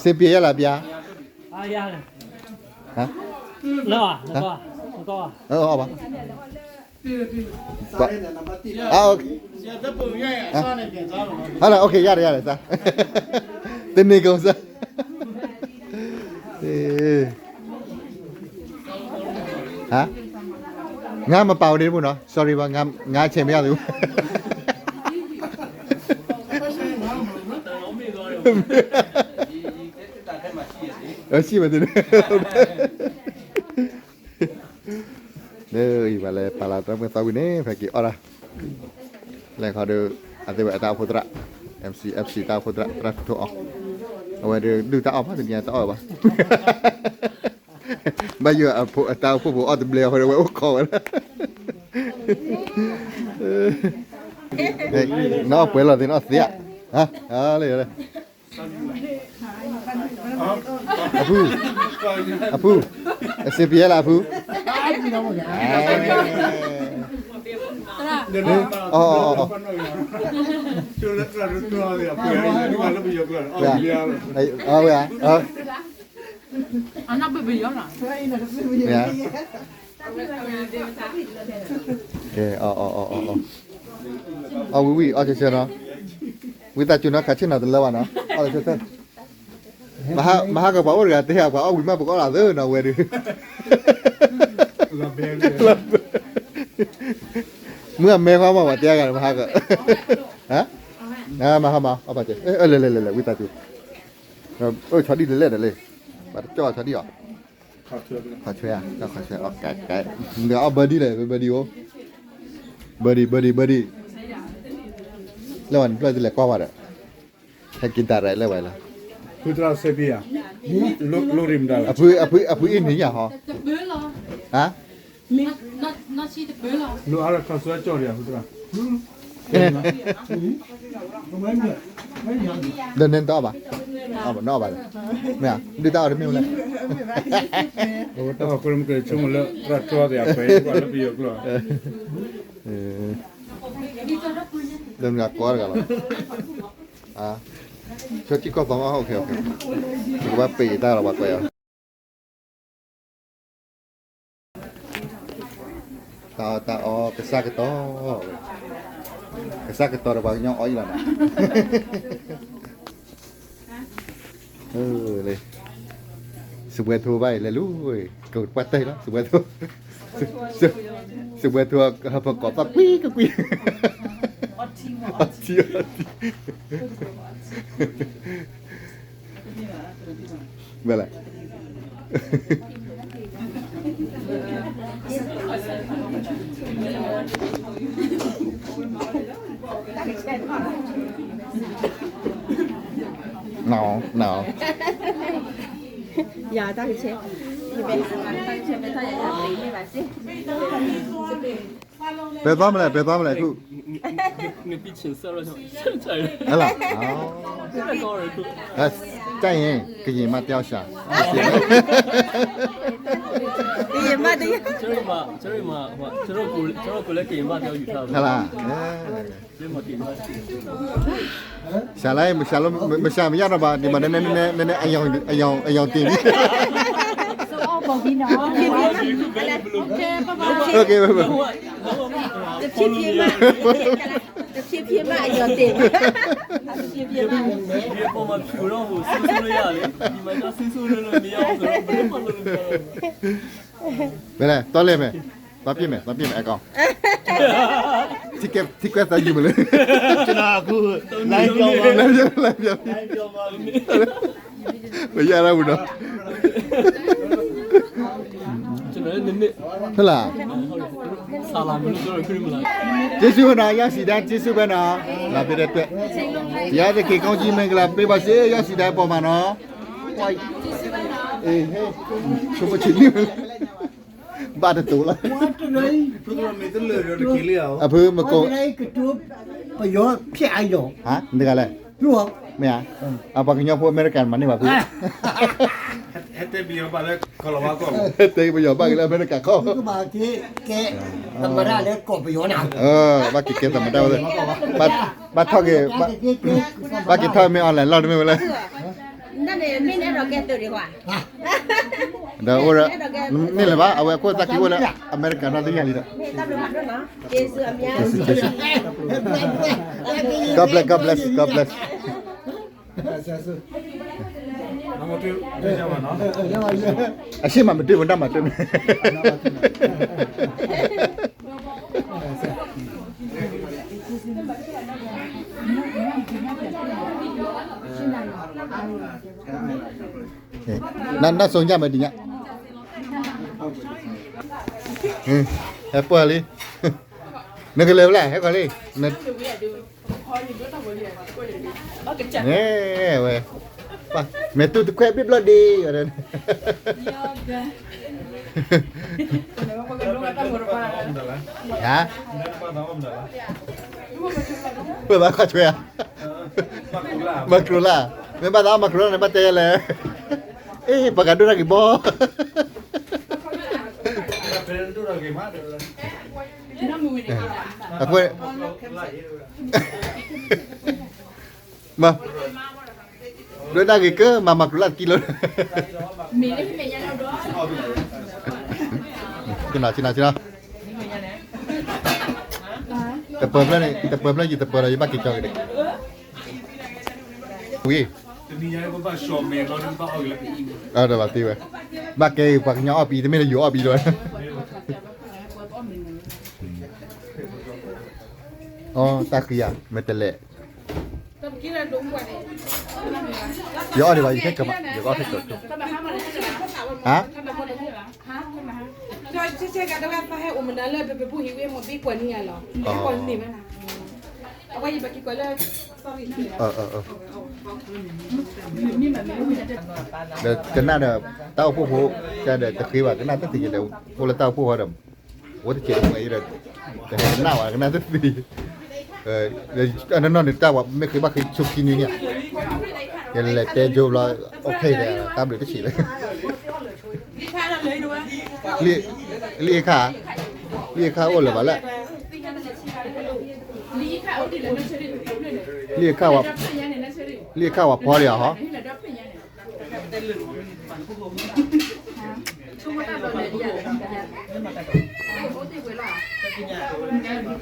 စ့ပံယဲလၢပျါ ဟါ လၢအီၤ လၢအီၤ လၢအီၤ အီၤဘၣ် အ OK ဟါလၢ OK ရတယ်ရတယ် စါ တန့ၢ်ကီးစါ ဟါ ငါမပါဝင်သေးဘူးနော် sorry ပါ ငါ ငါအချိန်မရသေးဘူး ရှိပါသေးတယ် လၢအံၤဘၣ်လဲၤပာ်လီၤတၢ်မုၢ်သီဝံၤန့ၣ် ဖဲက့ၤအီၣ်ဒၣ် လဲၤခီဒီး အသ့ဝဲအတၢ်အိၣ်ဖှိၣ်သရၣ် M C F C တၢ်အိၣ်ဖှိၣ်သရၣ် သရၣ်ထူအီၤ အဝဲဒုးဒုးတၢ်အီၣ်ဘၣ်တနံၤတၢ်အီၣ်ဘၣ် ဘၣ်ယိၣ်အဖိအတၢ်အိၣ်ဖှိၣ်ဖိအီၣ်တဘျဲအဃိဒီး ဝဲအိၣ်ခိးဝဲဒၣ် နအီၣ်ပှဲၤလီၤသ့ၣ်နအီၣ်သ့ဧါ ဟါ လၢ အဖု အဖု အစ့ပံယဲလၢအဖု အီၤ အီၤ အီၤ အီၤ ဝဲ အီၤ ကဲ အီၣ် အီၣ် အီၣ် အီၣ် အီၣ် ဝံၤဝံၤ အီၣ်ဆၢဆၢနီၤ ဝံသးစူၤနီၤ ခးဆ့ၣ်နီၤတလၢဘၣ်နီၤ အီၣ်လၢဆၢဆၢ မဟါ မဟါကပှၤအိၣ်တဂၤတဲဟး ပှၤအီၣ်ဝံၤမး ပကအီၣ်လၢသၢနီၤ ဝဲဒုး မုၢ်အမဲခွါမး ပှၤတဲဂၤ မဟါက ဟါ မဟါမး အီၣ်ပာ်ကဲ လဲၤလဲၤလဲၤလဲၤ ဝံသးစူၤ အိၣ်ဆီဒံၣ်လဲၤလဲၤဒီးလံ ပှၤတကၠီၣ်ဆီဒံၣ်အီၤ ခီဆွဲ ခီဆွဲ အီၣ်ကဲကဲ နအီၣ်ဘၢဒံလဲၣ် ဘၢဒံအိၣ် ဘၢဒံ ဘၢဒံ ဘၢဒံ လၢဝဲနဖျၢၣ်တလဲၤကွၢ်ဝဲဒီး ဟဲက့ၤဒၣ်ရဲၣ်လၢဝဲလီၤ ဖုသရၣ်စဲပံယဲ လိၣ်ရံမတၤလဲၣ် အဖု အဖု အဖုအံၤန့ၣ်ညါဟီ ဟါ ဒီးန့ၣ်တအီၣ်ဘၣ် အီၣ်ဘၣ်နီၣ်ဘၣ်လၢ မ့ၢ်ဧါ ဒုးတၢ်အီၣ်တမ့ၢ်ဝဲလဲၣ် တၢ်အီၣ်ခိၣ်မ့ၢ်ကလဲၤဆိကမိၣ်လၢ သရၣ်တြီသ့ၣ်အပှဲၤ ပှၤလၢပယီၤကျိာ် လၢမနုၤကိးတဂၤလီၤ ဆၢထံကီၢ်သီမး OK OK ပကဘၣ်ပ့ၤတၢ်လီၤ ပှၤကွဲးအီၤ တၢ်အီၣ်တၢ်အီကစၢ်ကတီၢ်ဝဲ ကစၢ်ကတီၢ်ဒီးပှၤကညီအီၣ်အံၤလီၤနီၤ လၢ စပွဲထိုးဘၣ်အံၤလဲၤလူၤ ကပှၢ်တဲလီၤ စပွဲထိုး စပွဲထိုး ဟးပကိးပၣ်ကွံကကွံ အီထံအီထံ ဘယ်လဲၣ် No, no. ယၤတၢ်ကဆဲး ပဲသွားမလဲ ပဲသွားမလဲ အခု ငါ ငါ ငါ ငါ ဟဲ့လာ် ကြိုက်ရင် ကရင်မတယောက်ရှာ ကရင်မတယောက် ကျွန်တော်ကိုယ်လည်း ကျွန်တော်ကိုယ်လည်း ကရင်မတယောက်ယူထားပါ ဟဲ့လာ် ရှာလိုက် မရှာလို့ မရှာမရတော့ပါ ဒီမှာ နည်းနည်း နည်းနည်း နည်းနည်း အယောင် အယောင် အယောင်တင်ပြီ ဆိုတော့ ပုံပြီးနော် OK bye bye တဖြည်းဖြည်းမှ တဖြည်းဖြည်းမှ အယောင်တင် တဖြည်းဖြည်းမှ ဒီအပေါ်မှာ ဖြူတော့ ဟို ဆိုးဆိုးလို့ရတယ် ဒီမှာတော့ ဆိုးဆိုးလို့လို့ မရအောင်ဆိုတော့ ဘယ်လိုမှ လုပ်လို့မရတော့ဘူး ဘယ်လဲ သွားလဲမယ် သွားပြစ်မယ် သွားပြစ်မယ် အကောင် ထိကွဲ ထိကွဲသွားယူမလဲ ကျွန်တော်အခု live ပြောပါ live ပြော live ပြော live ပြောပါ မရတော့ဘူးနော် ကျွန်တော်လည်းနမ့ၢ် ဟုတ်လား ဆာလာမလို့ပြောတော့ ခရစ်မလား ကျေးဇူးပဲနော် ရောက်ရှိတိုင်း ကျေးဇူးပဲနော် လာပေးတဲ့အတွက် ဘုရားသခင်ကောင်းကြီးမင်္ဂလာပေးပါစေ ရောက်ရှိတိုင်းပေါ်မှာနော် အေးဟဲ့ ချိုးမချင်ဘူး ဘၣ်တတူလၢ အဖုမကော ပယီၤဖျက်အါယီၤ ဟါ နတဂၤလဲၣ် မ့ၢ်ဧါ အပှၤကညီဖိအမဲရကၤမၤန့ၢ်ဘၣ်ဖု တဲပယီၤဘၣ်လၢ ကီၢ်လီၤဝါကီၢ် တဲပယီၤဘၣ်က့ၤလၢ အမဲရကၤကီၢ် ကဘၣ်က့ၤကဲ သမ္မတလၢကီၢ်ပယီၤနၤ ဘၣ်က့ၤကဲသမ္မတဝဲ ဘၣ်ထီၣ်က့ၤ ဘၣ်က့ၤထီၣ်မ့ၢ် online လီၤတမ့ၢ်ဝဲလၢ နမ့ၢ်အဲၣ်ဒိးကဲသုးဒံးကွၢ်, ဒီးအိၣ်ဒီး, န့ၣ်လၢၤဘၣ်, အဝဲအခိၣ်သးက့ၤအိၣ်လၢအမဲရကၤနီၢ်သ့ၣ်ညါလံဒီး, မ့ၢ်တၢ်ဘျုးဖးဒိၣ်နီၤ, ကျေးဇူးအများ, ကျေးဇူး, ကျေးဇူး, God bless, God bless, God bless. အရှေ့မှာမတွေ့ဘူး, နောက်မှာတွေ့မယ်. နောက်ဆုံးကြမယ်ဒီည, ဟဲပှၢ်လံ, နကလဲၤဝဲလဲၣ်, ဟဲခီလံ, နဲဝဲ, မဲာ်တူတခွဲဘ့ၣ်ဘျီဒ့, ဟါ, ပဘၣ်ကွၢ်ထွဲဧါ, မၤကြိၤလၢ်, မ့ၢ်ဘၣ်သးအီၣ်မၤကြိၤလၢ်န့ၣ် ဘၣ်တဲယဲလဲၣ်, အ့ၣ် ပှၤကဒိၣ်တၢ်ဂ့ၤဘီ အဃိ, မၤ, ဒိၣ်တၢ်ဂ့ၤကၢ မၤမၤကြိၤလၢ်တကံလိာ်, ဆ့ၣ်နီၤ, ဆ့ၣ်နီၤ, တပၢၤဖျၢၣ်န့ၣ်, တပၢၤဖျၢၣ်ယတပၢၤဒီး ယဘၣ်က့ၤကၠီက့ၤဒံး, ဝံၤ ဒီးဘၣ်သ့ဝဲ, ဘၣ်ကဲပှၤကညီအီၣ်ပံၤ တမ့ၢ်လၢယိၤအီၣ်ပံၤလီၤ, အီ တၢ်ဃံဧါ မ့ၢ်တလဲၣ်, ယအီၣ်ဒံးဘၣ် ယခဲကမၤ ယကအီၣ်ခဲကၢ, ဟါ, ဒီးကနၣ်ဒီး တၢ်အိၣ်ဖှိၣ်ဖိ, ကဒီးတဃ့ဘၣ် ကနၣ်တသ့ဒီး အိၣ်လၢတၢ်အိၣ်ဖှိၣ်ဃီဒီး, အိၣ်တစဲးတမှဲၤဒီး, တဟဲကနၣ်ဝဲ ကနၣ်တသ့, နီၢ်နီၢ်န့ၣ် တၢ်ဝဲမ့ၢ်ဃ့ဘၣ်ဃ့ဆိခံနွံန့ၣ်, ယလဲၤတဲကၠိဘျီ, အိၣ်ခဲအံၤဒီး တၢ်ဘျုးတဆံးလၢ လံာ်အခါ, လံာ်အခါအိၣ်လၢၤဘၣ်လဲၣ်, လံာ်အခါ, လံာ်အခါဝဲဖီလံဧါဟီ,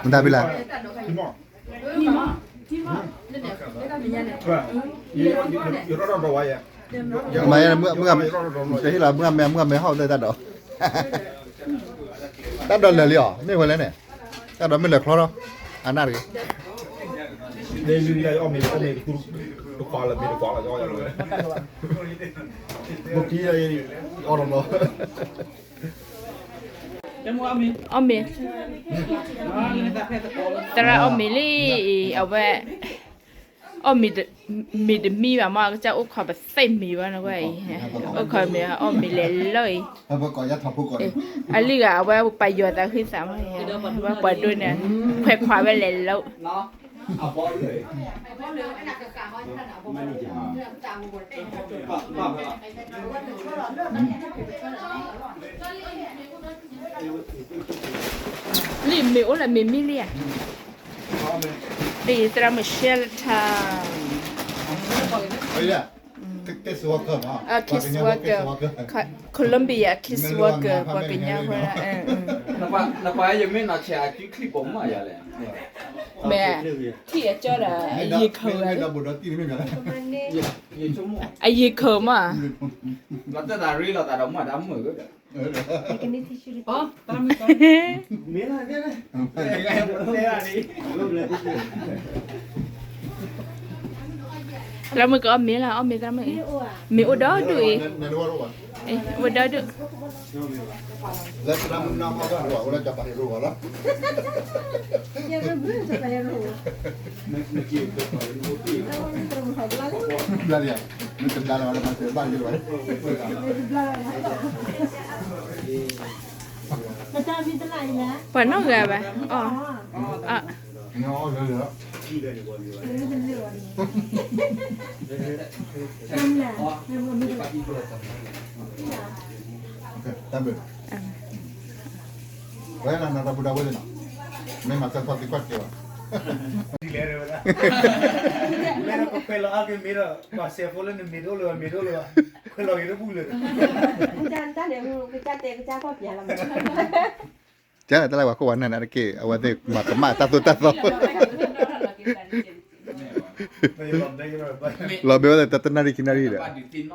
မတၤဘၣ်လဲၣ်, မ့ၢ်မ့ၢ်ဟီၣ်ဒီးတၢ်ဒီး, တၢ်ဒီးလၢာ်လံအီၤ မ့ၢ်ဝဲလဲၣ်န့ၣ်, တၢ်ဒီးမ့ၢ်လၢာ်ချီထီၣ်, အနၢ်တဂ့ၤ, အီၣ်မ့ၤ, သရၣ်အီၣ်မ့ၤလံ, အဝဲ အီၣ်မ့ၤတမံဘၣ်မး ကစၢ်အိၣ်ခိးပသ့ၣ်မံၤဘၣ်နကွၢ်အံၤ, အိၣ်ခိးမ့ၤ အီၣ်မ့ၤလဲၤလီၤအံၤ, အလံၤဂၤအဝဲပှၤယီၤသးဃံသးမး, အဝဲပှၤဒိၣ်န့ၣ်, ခွဲးခွးဝဲလဲၤလီၤ လံာ်မ့ၢ်အိၣ်လၢမ့ၢ်မံလံဧါ, လံာ်သရၣ်မုၣ်ရှဲလၢထါ, case worker, Columbia case worker ပှၤကညီဖိ, နပှၤယမ့ၢ်နီၢ်ဆဲးအစုချံပိာ်မးယၤလဲၣ်, မ့ၢ်ထံၣ်အကၠီဒီး ယံာ်ခၢၣ်ဝဲ, အယံာ်ခၢၣ်မး, လီၤတၢ်သးရ့လီၤသးဒီးမၤတၢ်မုာ်, သရၣ်မုၣ်ကအီၣ်မ့ၤလီၤ, အီၣ်မ့ၤသရၣ်မုၣ်, မ့ၢ်အိၣ်ဒီဒူၣ်အံၤ, အိၣ်ဒီဒူၣ် ပှၤနီၢ်ဂၤဘၣ်, အီၣ်, ဝဲနၤနၤတၢ်ဘူၣ်တၢ်ဝဲၢ်လံနီၤ, မ့ၢ်မၤစၢၤသီသံကွၢ်တက့ၢ်ဘၣ်. မ့ၢ်ဒီးပခွဲးလီၤအါက့ၤမ့ၢ်ဒီး ပှၤစဲးဖိလၢနမ့ၢ်တအိၣ်လၢၤဘၣ် မ့ၢ်တအိၣ်လၢၤဘၣ် ခွဲးလီၤက့ၤတဘူၣ်လၢၤ တၢ်န့ၣ် ကစၢ်တဲကစၢ်ကီၢ်ပၠးလီၤ ကၢ်တၢ်လၢပှၤခိၣ်ပှၤနၢ်န့ၣ်တက့ၢ် အဝဲသ့ၣ်မၤကမၣ်တၢ်သိၣ်တၢ်သီ လီၤဘဲဝဲသ့ၣ်တနၣ်ရံၣ်ခံနၣ်ရံၣ်ဒီး ဒီး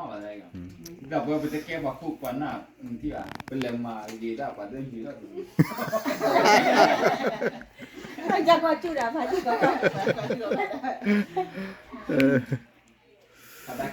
ပဝဲပတကဲပှၤခိၣ်ပှၤနၢ် ပလဲၤမၤဂ့ၤဒၣ်ပှၤဒၢလံၤလီၤ ကီၢ်ကၠူၣ်ဒီးဖးကီၢ် ဖးဒၣ်